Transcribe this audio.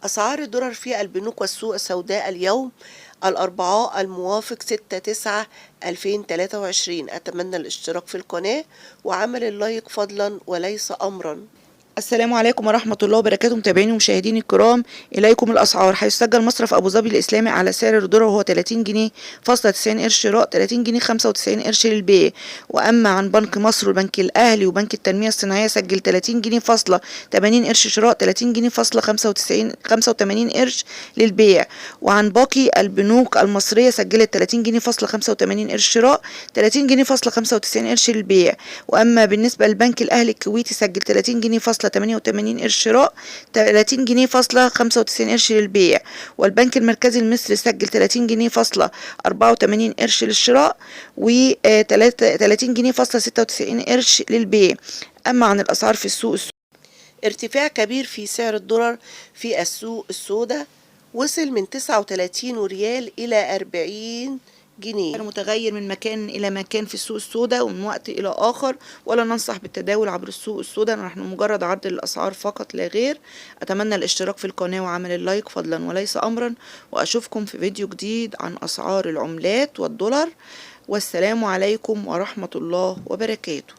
أسعار الدولار في البنوك والسوق السوداء اليوم الأربعاء الموافق 6/9/2023. أتمنى الاشتراك في القناة وعمل اللايك فضلا وليس أمرا. السلام عليكم ورحمة الله وبركاته متابعيني ومشاهديني الكرام، إليكم الأسعار. حيث سجل مصرف أبو ظبي الإسلامي على سعر الدولار وهو 30 جنيه فاصلة 90 قرش شراء، 30 جنيه 95 قرش للبيع. وأما عن بنك مصر والبنك الأهلي وبنك التنمية الصناعية سجل 30 جنيه فاصلة 80 قرش شراء، 30 جنيه فاصلة 85 قرش للبيع. وعن باقي البنوك المصرية سجلت 30 جنيه فاصلة 85 قرش شراء، 30 جنيه فاصلة 95 قرش للبيع. وأما بالنسبة للبنك الأهلي الكويتي سجل 30 جنيه فاصلة 88 قرش شراء، 30 جنيه فاصلة 95 قرش للبيع. والبنك المركزي المصري سجل 30 جنيه فاصلة 84 قرش للشراء، و 30 جنيه فاصلة 96 قرش للبيع. أما عن الأسعار في السوق ارتفاع كبير في سعر الدولار في السوق السوداء وصل من 39 ريال إلى 40 جنيه. متغير من مكان إلى مكان في السوق السوداء ومن وقت إلى آخر، ولا ننصح بالتداول عبر السوق السوداء، نحن مجرد عرض للأسعار فقط لا غير. أتمنى الاشتراك في القناة وعمل اللايك فضلا وليس أمرا، وأشوفكم في فيديو جديد عن أسعار العملات والدولار. والسلام عليكم ورحمة الله وبركاته.